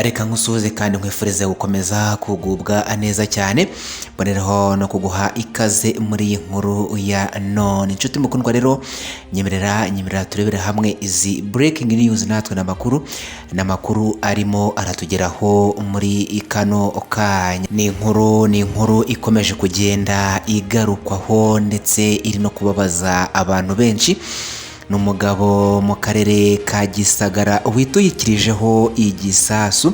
Reka nkusuhuze kandi nkwifurize gukomeza kugubwa neza cyane, mboneraho no kuguha ikaze muri iyi nkuru ya none. Inshuti mukundwa rero, nyemerera nyemerera turebere hamwe izi breaking news natwe n'amakuru arimo aratugeraho muri kano kanya. Ni inkuru ikomeje kugenda igarukwaho ndetse iri no kubabaza abantu benshi. Ni umugabo mu karere ka Gisagara wituyikirijeho igisasu,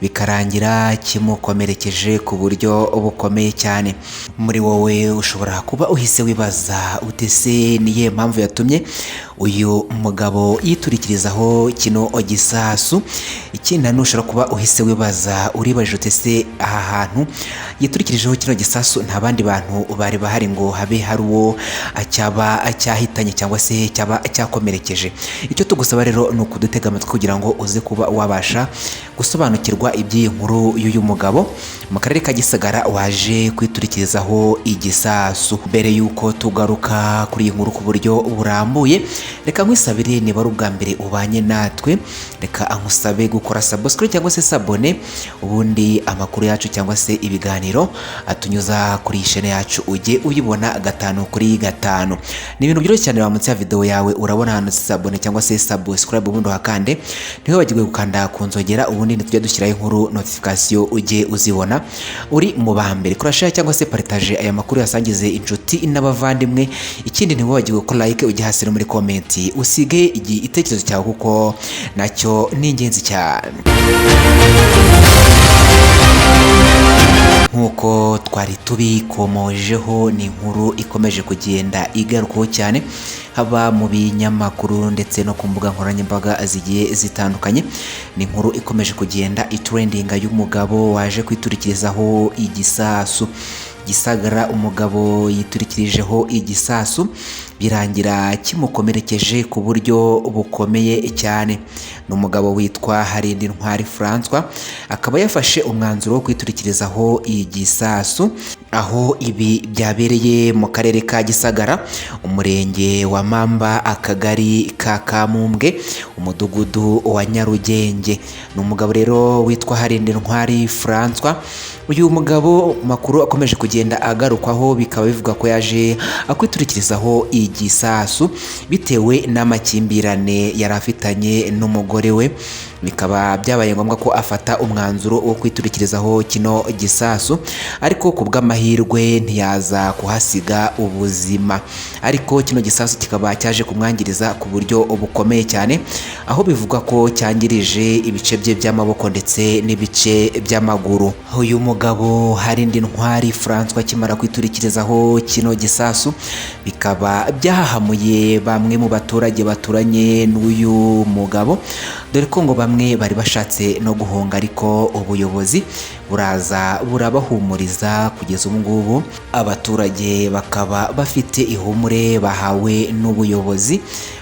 bikarangira kimukomerekeje ku buryo bukomeye cyane. Muri wowe ushobora kuba uhise wibaza uti: "Ese ni iyihe mpamvu yatumye uyu mugabo yiturikirizaho kino gisasu?" Ikindi nanone ushobora kuba uhise wibaza, uribajije uti: "Ese aha hantu yiturikirijeho kino gisasu nta bandi bantu bari bahari ngo habe hari uwo cyaba cyahitanye cyangwa se cyaba cyakomerekeje?" Icyo tugusaba rero ni ukudutega amatwi kugira ngo uze kuba wabasha gusobanukirwa iby'iyi nkuru y'uyu mugabo mu karere ka Gisagara waje kwiturikirizaho igisasu. Mbere y'uko tugaruka kuri iyi nkuru ku buryo burambuye, reka nkwisabire, niba ari ubwa mbere ubanye natwe, reka nkusabe gukora subscribe cyangwa se s'abonner, ubundi amakuru yacu cyangwa se ibiganiro atunyuza kuri iyi chaîne yacu ujye uyibona gatanu kuri gatanu. Ni ibintu byoroshye cyane. Munsi ya video yawe urabona ahantu s'abonner cyangwa se subscribe, ubundi uhakande. Ntiwibagirwe gukanda ku nzogera, ubundi nitujya dushyiraho inkuru, notification ujye uzibona uri mu ba mbere. Kora share cyangwa se partage aya makuru, yasangize inshuti n'abavandimwe. Ikindi, ntiwibagirwe ko like, ujye hasi no muri comment usige igitekerezo cyawe, kuko nacyo ni ingenzi cyane. Nk'uko twari tubikomojeho, ni inkuru ikomeje kugenda igarukwaho cyane, haba mu binyamakuru ndetse no ku mbuga nkoranyambaga zigiye zitandukanye. Ni inkuru ikomeje kugenda itrendinga y'umugabo waje kwiturikirizaho igisasu. Gisagara, umugabo yiturikirijeho igisasu birangira kimukomerekeje ku buryo bukomeye cyane. Ni umugabo witwa Harindintwari Francois, akaba yafashe umwanzuro wo kwiturikirizaho igisasu, aho ibi byabereye mu karere ka Gisagara, umurenge wa Mamba, akagari ka Kamumbwe, umudugudu wa Nyarugenge. Ni umugabo rero witwa Harindintwari Francois. Uyu mugabo, makuru akomeje kugenda agarukwaho, bikaba bivuga ko yaje akwiturikirizaho igisasu bitewe n'amakimbirane yari afitanye n'umugore we, bikaba byabaye ngombwa ko afata umwanzuro wo kwiturikirizaho kino gisasu, ariko ku bw'amahirwe ntiyaza kuhasiga ubuzima. Ariko kino gisasu kikaba cyaje kumwangiriza ku buryo bukomeye cyane, aho bivugwa ko cyangirije ibice bye by'amaboko ndetse n'ibice by'amaguru. Uyu mugabo Harindintwari Francois akimara kwiturikirizaho kino gisasu, bikaba byahahamuye bamwe mu baturage baturanye n'uyu mugabo, dore ko ngo bamwe bari bashatse no guhunga, ariko ubuyobozi buraza burabahumuriza. Kugeza ubu ngubu abaturage bakaba bafite ihumure bahawe n'ubuyobozi,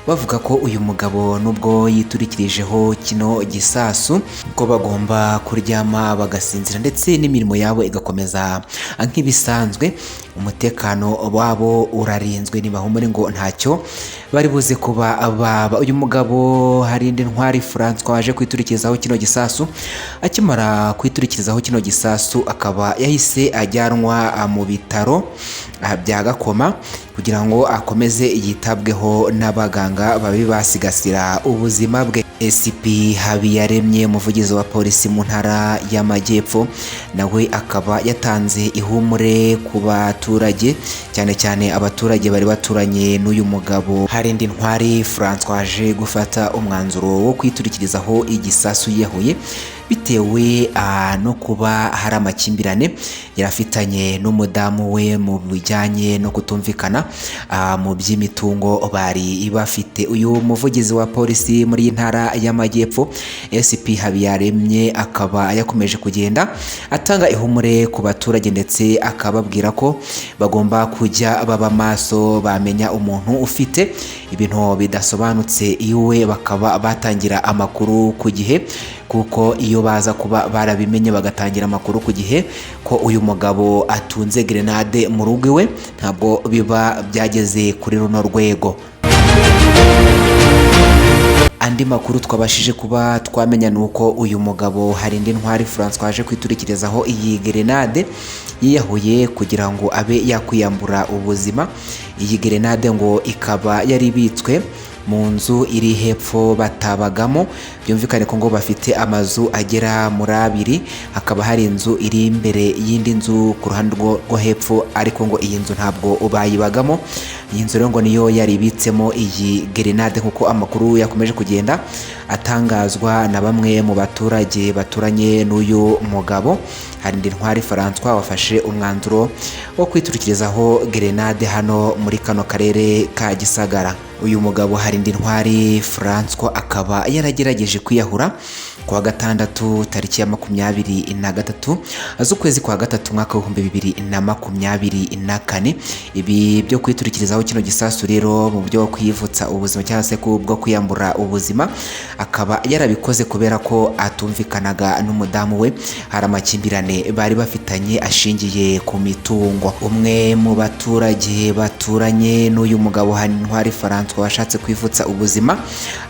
bavuga ko uyu mugabo nubwo yiturikirijeho kino gisasu, ko bagomba kuryama bagasinzira ndetse n'imirimo yabo igakomeza nk'ibisanzwe. Umutekano wabo urarinzwe, ntibahumure, ngo ntacyo bari buze kuba baba. Uyu mugabo Harindintwari Francois waje kwiturikirizaho kino gisasu, akimara kwiturikirizaho kino gisasu akaba yahise ajyanwa mu bitaro bya Gakoma kugira ngo akomeze yitabweho n'abaganga babe basigasira ubuzima bwe. SP Habiyaremye, umuvugizi wa polisi mu ntara y'Amajyepfo, nawe akaba yatanze ihumure ku baturage, cyane cyane abaturage bari baturanye n'uyu mugabo Harindintwari Francois waje gufata umwanzuro wo kwiturikirizaho igisasu yiyahuye, bitewe no kuba hari amakimbirane yari afitanye n'umudamu we mu bijyanye no kutumvikana mu by'imitungo bari bafite. Uyu muvugizi wa polisi muri iyi ntara y'Amajyepfo, SP Habiyaremye, akaba yakomeje kugenda atanga ihumure ku baturage, ndetse akababwira ko bagomba kujya baba maso, bamenya umuntu ufite ibintu bidasobanutse iwe bakaba batangira amakuru ku gihe, kuko iyo baza kuba barabimenye bagatangira amakuru ku gihe ko uyu mugabo atunze grenade mu rugo iwe, ntabwo biba byageze kuri runo rwego. Andi Andi makuru twabashije kuba twamenya ni uko uyu mugabo Harindintwari Francois aje kwiturikirizaho iyi gerenade yiyahuye kugira ngo abe yakwiyambura ubuzima. Iyi gerenade ngo ikaba yari ibitswe mu nzu iri hepfo batabagamo. Byumvikane ko ngo bafite amazu agera muri abiri, hakaba hari inzu iri imbere y'indi nzu ku ruhande rwo hepfo, ariko ngo iyi nzu ntabwo bayibagamo. Iyi nzu rero ngo niyo yari ibitsemo iyi gerenade, nk'uko amakuru yakomeje kugenda atangazwa na bamwe mu baturage baturanye n'uyu mugabo Harindintwari Francois wafashe umwanzuro wo kwiturikirizaho gerenade hano muri kano karere ka Gisagara. Uyu mugabo Harindintwari Francois akaba yaragerageje kwiyahura ku wa gatandatu tariki ya 23 z'ukwezi kwa gatatu umwaka w'2024. Ibi byo kwiturikirizaho kino gisasu rero mu buryo bwo kwivutsa ubuzima cyangwa se bwo kwiyambura ubuzima, akaba yarabikoze kubera ko atumvikanaga n'umudamu we, hari amakimbirane bari bafitanye ashingiye ku mitungo. Umwe mu baturage baturanye n'uyu mugabo Harindintwari Francois washatse kwivutsa ubuzima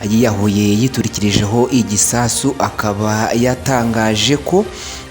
yiyahuye yiturikirijeho igisasu, akaba yatangaje ko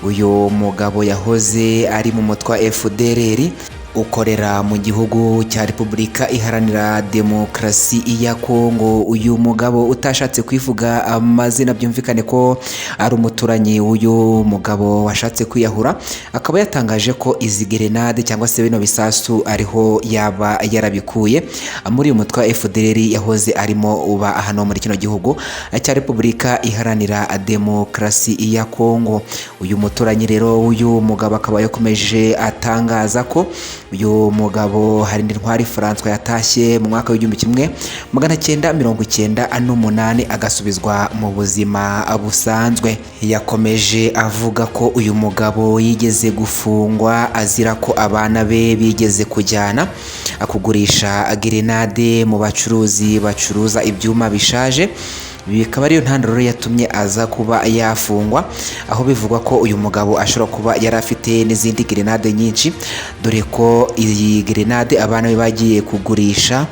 uyu mugabo yahoze ari mu mutwe wa FDLR ukorera mu gihugu cya Repubulika Iharanira Demokarasi ya Kongo. Uyu mugabo utashatse kwivuga amazina, byumvikane ko ari umuturanyi w'uyu mugabo washatse kwiyahura, akaba yatangaje ko izi gerenade cyangwa se bino bisasu ariho yaba yarabikuye muri uyu mutwe wa FDLR yahoze arimo uba hano muri kino gihugu cya Repubulika Iharanira Demokarasi ya Kongo. Uyu muturanyi rero w'uyu mugabo akaba yakomeje atangaza ko uyu mugabo Harindintwari Francois yatashye mu mwaka w'1998 agasubizwa mu buzima busanzwe. Yakomeje avuga ko uyu mugabo yigeze gufungwa azira ko abana be bigeze kujyana kugurisha gerenade mu bacuruzi bacuruza ibyuma bishaje. Ibi bikaba ariyo ntandaro yatumye aza kuba yafungwa, aho bivugwa ko uyu mugabo ashobora kuba yari afite n'izindi gerenade nyinshi, dore ko iyi gerenade abana be bagiye kugurisha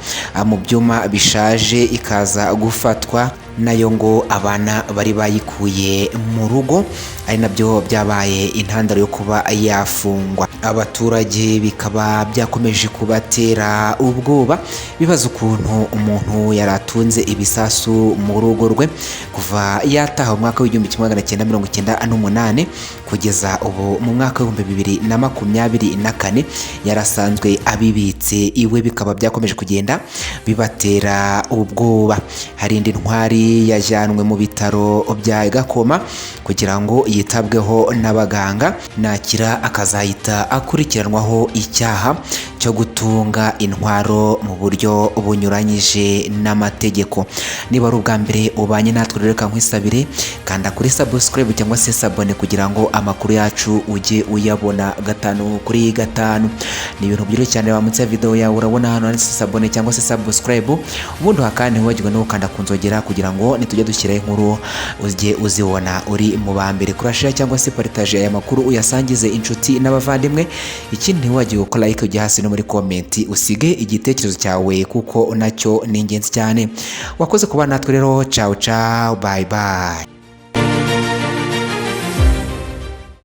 mu byuma bishaje ikaza gufatwa nayo ngo abana bari bayikuye mu rugo, ari nabyo byabaye intandaro yo kuba yafungwa. Abaturage bikaba byakomeje kubatera ubwoba, bibaza ukuntu umuntu yari atunze ibisasu mu rugo rwe kuva yataha mu mwaka w'1998 kugeza ubu mu mwaka w'2024 yarasanzwe abibitse iwe, bikaba byakomeje kugenda bibatera ubwoba. Harindintwari yajyanwe mu bitaro bya Gakoma kugira ngo yitabweho n'abaganga, nakira akazahita akurikiranwaho icyaha cyo gutunga intwaro mu buryo bunyuranyije n'amategeko. Niba ari ubwa mbere ubanye natwe rero, reka nkwisabire kanda kuri subscribe cyangwa se s'abonner kugira ngo amakuru yacu ujye uyabona 5 kuri 5. Ni ibintu byoroshye cyane, munsi ya video yawe urabona hano handitse s'abonner cyangwa se subscribe, ubundi hakandi ntiwibagirwe no gukanda ku nzogera kugira ngo nitujya dushyiraho inkuru ujye uzibona uri mu ba mbere. Kuri share cyangwa se partage aya makuru uyasangize inshuti n'abavandimwe. Ikindi ntiwibagirwe gukora like, ujye hasi no muri comment usige igitekerezo cyawe kuko nacyo ni ingenzi cyane. Wakoze kuba natwe rero, ciao ciao, bye bye.